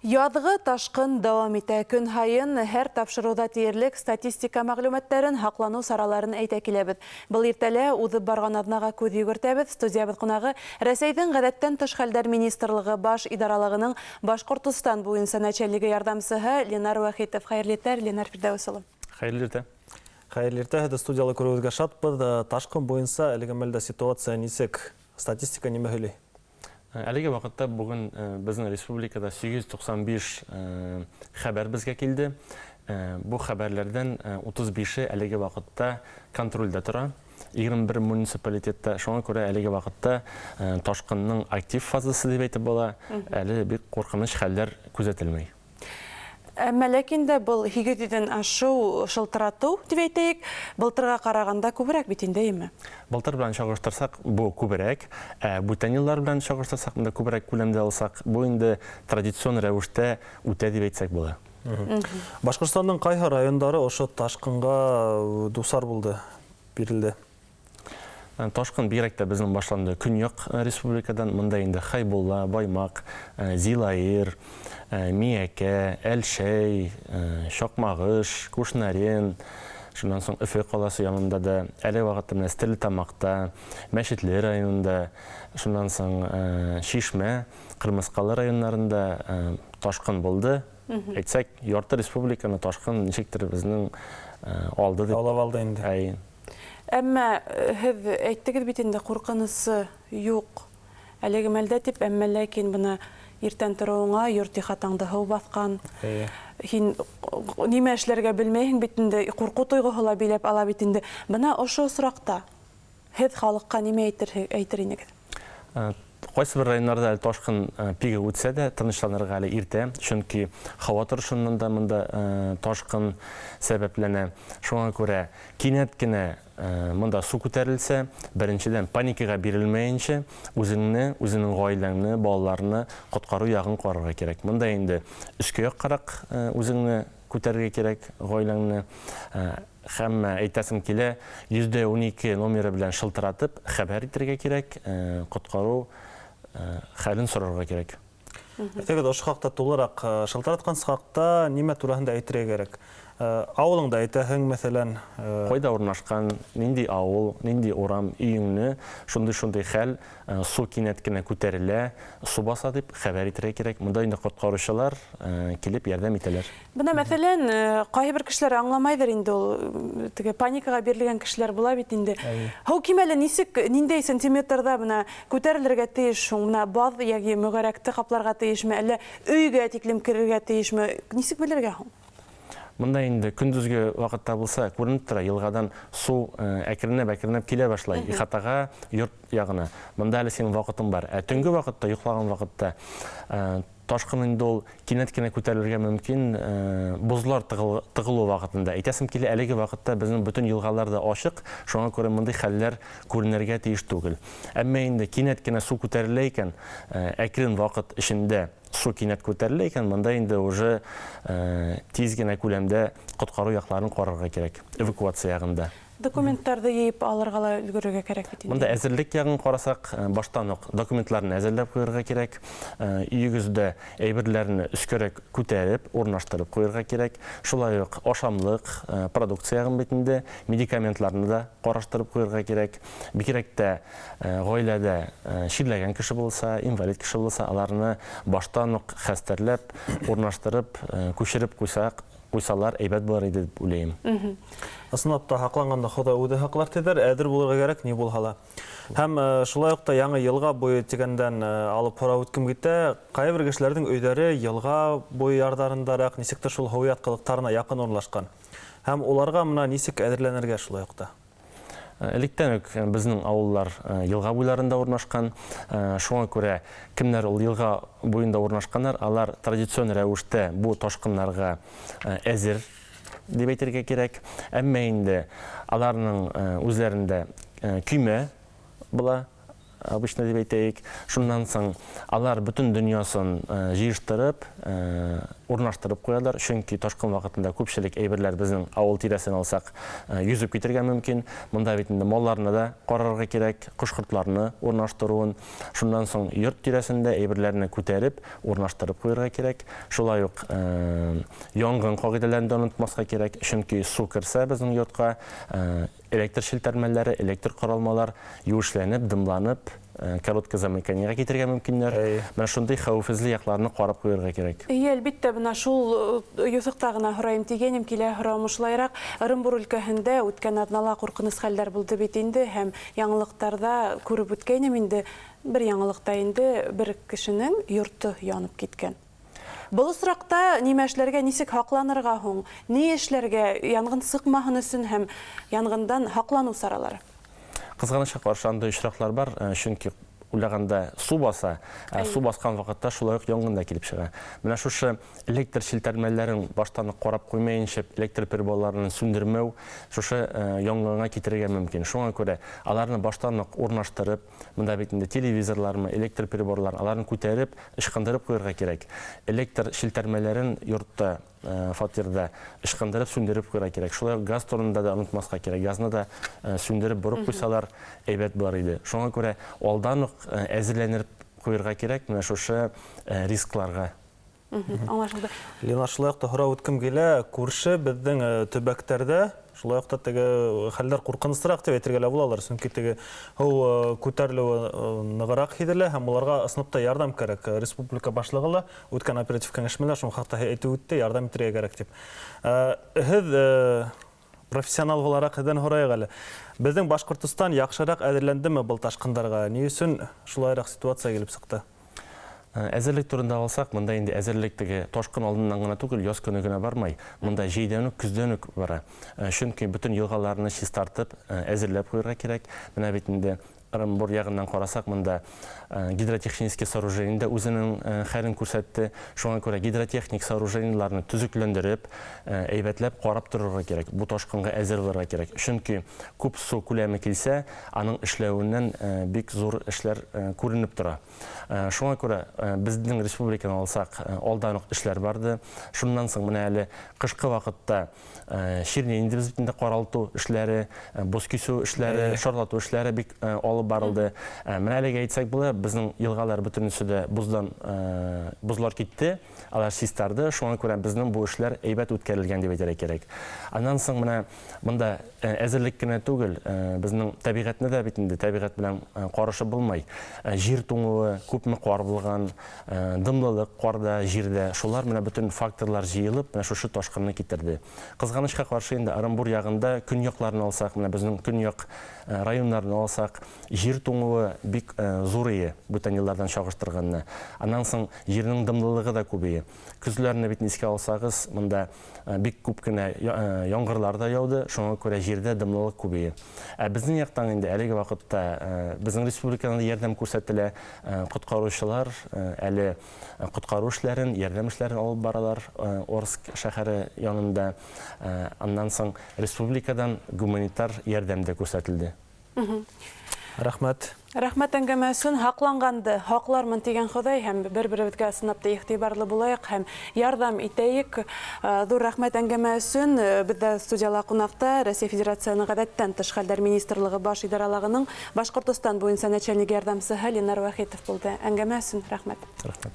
Яҙғы ташҡын дауам итә. Көн һайын һәр тапшырыуҙа тиерлек статистика мәғлүмәттәрен, һаҡланыу сараларын әйтә киләбеҙ. Был иртәлә уҙып барған аҙнаға күҙ йүгертәбеҙ. Студиябыҙ ҡунағы — Рәсәйҙең Ғәҙәттән тыш хәлдәр министрлығы баш идаралығының Башҡортостан буйынса начальнигы ярҙамсыһы Ленар Вәхитов. Хәйерле иртә, Ленар Фирҙәүес улы. Хәйерле иртә. Хәйерле иртә, һеҙҙе студияла күреүебеҙгә шатбыҙ. Ташҡын буйынса әлеге мәлдә ситуация нисек? Статистика нимә һөйләй? Әлеге ваҡытта бөгөн беҙҙең республикала 895 хәбәр беҙгә килде. Был хәбәрләрҙән 35-е әлеге ваҡытта контролдә тора. 21 муниципалитетта. Шуңа күрә әлеге ваҡытта ташҡынның актив фазасы дип әйтеп була. Әле бик ҡурҡыныс хәлдәр күҙәтелмәй. Әммә ләкин дә был 800-дән ашыу шылтыратыу дип әйтәйек, былтырға ҡарағанда күберәк бит инде, әйеме? Былтыр белән чагыштырсак, бу күберәк. Ә бүтән еллар белән чагыштырсак, монда күберәк күләмдә алсак, бу инде традицион рәвештә үтә дип әйтсәк була. Башҡортостандың ҡайһы райондары ошо ташҡынға дусар булды, бирелде? Ташҡын бигерәк тә беҙҙең башланды көньяҡ республикадан. Монда инде Хайбулла, Баймаҡ, Зилаир, Миәкә, Әлшәй, Чакмагыш, Кушнарен, шунан һуң Өфө ҡаласы янында да, әле ваҡытта менә Стәрлетамаҡта, Мәшетле районында, шунан һуң Шишмә, Ҡырмыҫҡалы районнарында ташҡын булды. Әйтсәк, ярты республиканы ташҡын нисектер беҙҙең алды дип. Яулап алды инде. Әй. Әммә һеҙ әйттегеҙ бит инде, ҡурҡынысы юҡ әлеге мәлдә тип, әммә ләкин бына иртән тороуыңа йорт ихатаңды һыу баҫҡан. Һин нимә эшләргә белмәйһең бит инде, ҡурҡыу тойғоһо ла биләп ала бит инде. Бына ошо осраҡта һеҙ халыҡҡа нимә әйтер инегеҙ? Ҡайсы бер районнарҙа әле ташҡын пигы үтсә дә, тынысланырға әле иртә, сөнки һауа торошонан да мында ташҡын сәбәпләнә. Шуңа күрә кинәт кенә мында су күтәрелсә, беренсенән, паникаға бирелмәйенсә, үҙеңне, үҙеңнең ғаиләңне, балаларны ҡотҡарыу яғын ҡарарға кәрәк. Мында инде өҫкө яҡҡараҡ үҙеңне күтәрергә кәрәк, ғаиләңне. Һәм әйтәсем килә, 112 номеры белән шылтыратып хәбәр итергә кәрәк, ҡотҡарыу хәлен сорарға кәрәк. Әйтегеҙ, ошо хаҡта тулыраҡ, шылтыратҡан саҡта нимә тураһында әйтергә кәрәк? Ауылыңда әйтәһең, мәҫәлән, Ҡайҙа урынлашҡан, ниндәй ауыл, ниндәй урам, өйөңне, шундай-шундай хәл, су кинәт кенә күтәрелә, су баса дип хәбәр итергә кәрәк. Монда инде ҡотҡарыусылар килеп ярҙам итәләр. Бына мәҫәлән, ҡайһы бер кешеләр аңламайҙыр инде ул, теге паникаға бирелгән кешеләр була бит инде. Һыу кимәле нисек, ниндәй сантиметрҙа бына күтәрелергә тейеш һуң? Бына баҙ йәки мөгәрәкте ҡапларға тейешме, әллә өйгә тиклем керергә тейешме? Нисек белергә һуң? Мында инде көндөҙгө ваҡытта булса, күренеп тора, йылғадан су әкренләп-әкренләп килә башлай, ихатаға, йорт яғына. Мында әле синең ваҡытың бар. Ә төнгө ваҡытта, йоҡлаған ваҡытта, ташҡын инде ул кинәт кенә күтәрелергә мөмкин, боҙлар тығылыу ваҡытында. Әйтәсем килә, әлеге ваҡытта беҙҙең бөтөн йылғалар ҙа ашыҡ, шуңа күрә мындай хәлләр күренергә тейеш түгел. Әммә инде кинәт кенә су күтәрелә икән, әкрен ваҡыт эсендә су кинәт күтәрелә икән, мында инде уже тиҙ генә күләмдә ҡотҡарыу яҡларын ҡарарға кәрәк, эвакуация яғында. Документтарҙы йыйып алырға ла өлгөрөргә кәрәк бит инде. Мында әҙерлек яғын ҡарасаҡ, баштан уҡ документларны әҙерләп ҡуйырға кәрәк, өйөгөҙҙә әйберләрне өҫкәрәк күтәреп, урынлаштырып ҡуйырға кәрәк. Шулай уҡ ашамлыҡ, продукция яғын бит инде, медикаментларны да ҡараштырып ҡуйырға кәрәк. Бигерәк тә ғаиләдә ширләгән кеше булса, инвалид кеше булса, аларны баштан уҡ хәстәрләп, урынлаштырып, күсереп ҡуйсалар әйбәт булыр ине дип уйлайым. Ысынлап та, һаҡланғанда Хоҙай үҙе һаҡлар тиҙәр, әҙер булырға кәрәк, ни булһа ла. Һәм шулай уҡ та яңы йылға буйы тигәндән алып һорап үткем китә, ҡайһы бер кешеләрҙең өйҙәре йылға буйы ярҙарындараҡ, нисектер шул һыу ятҡылыҡтарына яҡын урынлашҡан. Һәм уларға мына нисек әҙерләнергә шулай уҡ та? Электән үк беҙҙең ауыллар йылға буйларында урынлашҡан. Шуңа күрә кемдәр ул йылға буйында урынлашҡандар, алар традицион рәүештә бу ташҡыннарға әҙер дип әйтергә кәрәк. Әммә инде аларның үҙҙәрендә көймә була. Обычно дип әйтәйек. Шуннан соң алар бөтен дөньясын җыештырып, урнаштырып куялар, чөнки ташкын вакытында күпчелек әйберләр безнең авыл тирәсен алсак, йөзеп китергә мөмкин. Монда бит инде малларны да карарга кирәк, кош-кортларны урнаштыруын. Шуннан соң йорт тирәсендә әйберләрне күтәреп, урнаштырып куярга кирәк. Шулай ук янгын кагыйдәләрен дә онытмаска кирәк, чөнки су керсә безнең йортка, электр челтәрмәләре, электр корылмалар юешләнеп, дымланып, короткое замыканиегә китерергә мөмкиннәр. Менә шундый хәвефсезлек якларны карап куярга кирәк. Әйе, әлбиттә, менә шул юҫыҡта ғына һорайым тигәнем, килә һорауым ошолайыраҡ. Ырымбур өлкәһендә үткән аҙнала ҡурҡыныс хәлдәр булды бит инде, һәм яңылыҡтарҙа күреп үткәйнем инде, бер яңылыҡта инде бер кешенең йорто янып киткән. Был осраҡта нимә эшләргә, нисек һаҡланырға һуң? Ни эшләргә янғын сыҡмаһын өсөн һәм янғындан һаҡланыу саралары? Ҡыҙғанысҡа ҡаршы андай осраҡлар бар, чөнки уйлағанда су баса, су басҡан ваҡытта шулай уҡ янғын да килеп сыға. Менә шушы электр челтәрмәләрен баштан уҡ ҡарап ҡуймайынса, электр приборларын сүндермәү шушы янғынға китерергә мөмкин. Шуңа күрә аларны баштан уҡ урнаштырып, мында бит инде телевизорлармы, электр приборлар, аларны күтәреп, ышҡындырып ҡуйырға кәрәк. Электр челтәрмәләрен йортта, фатирҙа ышҡындырып, сүндереп ҡуйырға кәрәк. Шулай уҡ газ турында да онотмаҫҡа кәрәк. Газны да сүндереп бороп ҡуйсалар әйбәт булыр ине. Шуңа күрә алдан уҡ әҙерләнеп ҡуйырға кәрәк менә шушы рискларға. Аңлашылды. Лена, шулай уҡ та һорау үткем килә, күрше беҙҙең төбәктәрҙә шулай уҡ та теге хәлдәр ҡурҡынысыраҡ тип әйтергә лә булалыр, сөнки теге һыу күтәрелеүе нығыраҡ һиҙелә һәм уларға ысынлап та ярҙам кәрәк. Республика башлығы ла үткән оператив кәңәшмәлә шул хаҡта әйтеп үтте, ярҙам итергә кәрәк тип. Һеҙ профессионал булараҡ һеҙҙән һорайыҡ әле. Беҙҙең Башҡортостан яҡшыраҡ әҙерләндеме был ташҡындарға? Ни өсөн шулайыраҡ ситуация килеп сыҡты? Әҙерлек турында алсаҡ, мында инде әҙерлек теге ташҡын алдынан ғына түгел, яҙ көнө генә бармай. Мында җәйҙән үк, көҙҙән үк бара. Чөнки бөтөн йылғаларны чистартып, әҙерләп ҡуйырға кәрәк. Менә бит инде Ырымбур яғынан ҡарасаҡ, мында гидротехнический сооружение дә үҙенең хәлен күрһәтте. Шуңа күрә гидротехник сооружениеларны төҙөкләндереп, әйбәтләп ҡарап торорға кәрәк. Бу ташҡынға әҙер булырға кәрәк. Чөнки күп су күләме килсә, аның эшләүеннән бик ҙур эшләр күренеп тора. Шуңа күрә беҙҙең республиканы алсаҡ, алдан уҡ эшләр барҙы. Шуннан һуң менә әле ҡышҡы ваҡытта ширне инде беҙ инде ҡаралтыу эшләре, боҙ кисеү эшләре, шарлатыу эшләре бик алып барылды. Менә әлегә әйтсәк була, беҙҙең йылғалар бөтөнөсө дә боҙлар китте, алар чистарды. Шуңа күрә беҙҙең бу эшләр әйбәт үткәрелгән дип әйтергә кәрәк. Аннан һуң менә бында әҙерлек кенә түгел, беҙҙең тәбиғәтне дә бит инде тәбиғәт белән ҡарышып булмай. Җир туңуы, күпме ҡар булған, дымлылыҡ ҡарҙа, җирҙә, шулар менә бөтөн факторлар җыйылып, менә шушы ташҡынны китерҙе. Ҡыҙғанысҡа ҡаршы инде Ырымбур яғында көньяҡларын алсаҡ, менә беҙҙең көньяҡ районнарын алсаҡ, җир туңуы бик ҙур ие бүтән йылдарҙан сағыштырғанда. Аннан һуң җирнең дымлылығы да күбәйе. Көҙләрне бит искә алсағыҙ, мында бик күп кенә яңғырлар да яуҙы, шуңа күрә җирҙә дымлылыҡ күбәйе. Ә беҙҙең яҡтан инде әлеге ваҡытта беҙҙең республиканан да ярҙам күрһәтелә, ҡотҡарыусылар әле ҡотҡарыу эшләрен, ярҙам эшләрен алып баралар Орск шәһәре янында. Аннан һуң республикадан гуманитар ярҙам да күрһәтелде. Рәхмәт. Рәхмәт әңгәмә өсөн. Һаҡланғанды һаҡлармын тигән Хоҙай, һәм бер-беребеҙгә ысынлап та иғтибарлы булайыҡ һәм ярҙам итәйек. Ҙур рәхмәт әңгәмә өсөн. Беҙҙә студияла ҡунаҡта Рәсәй Федерацияһының ғәҙәттән тыш хәлдәр министрлығы баш идаралығының Башҡортостан буйынса начальник ярҙамсыһы Ленар Вахитов булды. Әңгәмә өсөн рәхмәт. Рәхмәт.